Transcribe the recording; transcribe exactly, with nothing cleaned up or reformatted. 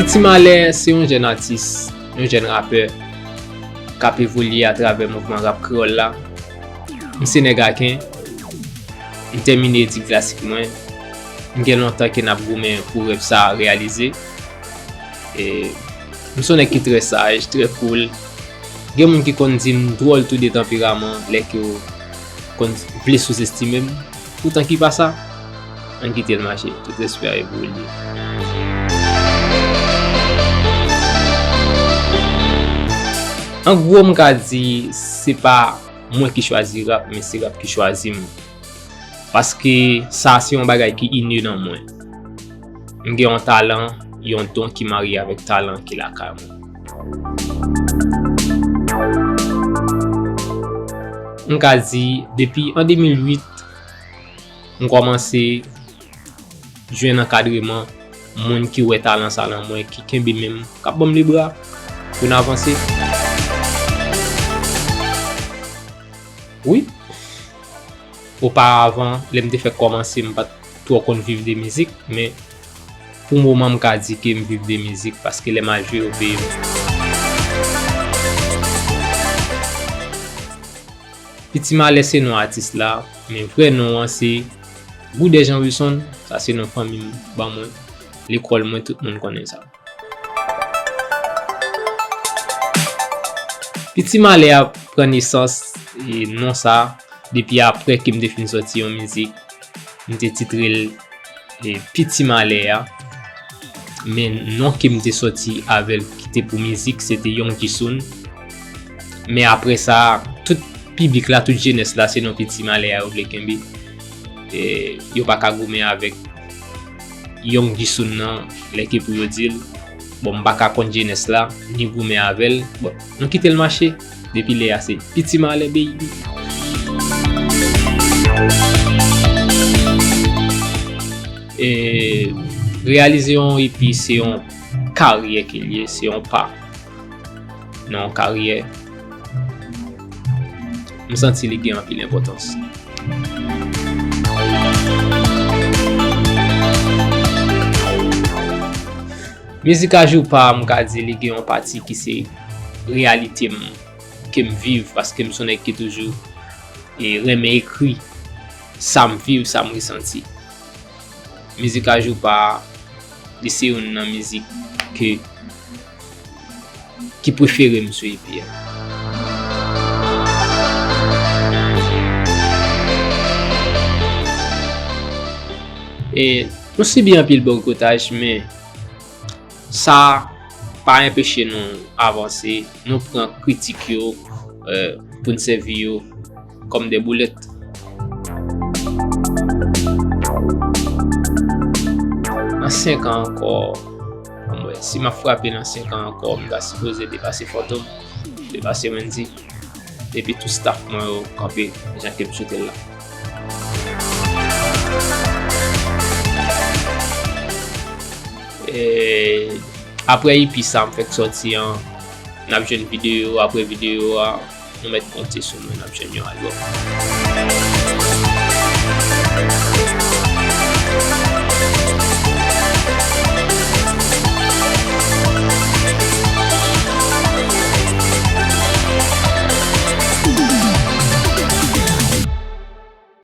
Ti Malè se yon jèn atis, yon jèn rapè k ap evolye atravè mouvman rap kreyòl la. M se nèg Aken, m tèmine etid klasik mwen, m gen lontan ke n ap goumen pou rèv sa a reyalize. E m se yon nèg ki trè saj, trè cool. Gen moun ki konn di m dwòl tou de tanperaman lè ke yo konn vle souzestime m. Poutan ki pa sa, ann kite l mache. Tout respè a e pou li. An gwo, m ka di se pa mwen ki chwazi rap, men se rap ki chwazi m. Paske sa se yon bagay ki ine nan mwen. M gen yon talan, yon don ki marye avèk talan ki lakay mwen. M ka di, depi an de mil uit, m kòmanse jwenn ankadreman moun ki wè talan sa nan mwen, ki kenbe men m, k ap ban m lebra pou n avanse. Wi, oparavan, lè m te fèk kòmanse, m pa t twò konn viv de mizik, men pou moman, m ka di ke m viv de mizik, paske lè m al jwe, yo peye m. Piti Malè se non atis la, men vrè non an se Goudè Jean Wilson, sa se non fanmi m ban mwen, lekòl mwen, tout moun konnen sa. Piti Malè a pran nesans, e non sa, depi apre ke m te fin sòti yon mizik, m te titre l, e, Piti Malè a. Men non ke m te sòti avè l ki te pou mizik, se te Young Jisoon. Men apre sa, tout piblik la, tout jenès la, se non Piti Malè a yo vle kenbe. E, yo pa ka goumen avèk Young Jisoon nan, lè ke pou yo di l, bon, m pa ka kont jenès la, ni goumen avè l. Bon, nou kite l mache. Depi lè a, se Piti Malè, baby. E, reyalize yon E P, se yon karyè ke l ye, se yon pa nan yon karyè. M santi li gen anpil enpòtans. Mizik Ajourpa, m ka di li gen yon pati ki se reyalite m, ke m viv, paske m se yon nèg ki toujou, e, renmen ekri sa m viv, sa m resanti. Mizik Ajourpa, li se youn nan mizik ke, ki prefere m sou E P a. E nou sibi anpil bòykotaj, men sa pa enpeche nou avanse. Nou pran kritik yo, e, pou n sèvi yo kòm de boulèt. Nan senk an ankò, ann wè, si m ap frape nan senk an ankò, m ta sipoze depase Fòtom, depase Wendyy, epi tout staff mwen yo kanpe jan ke m swete l la. E, apre E P sa m fèk sòti an, n ap jwenn videyo, apre videyo a, nou mèt konte sou mwen, n ap jwenn yon albòm.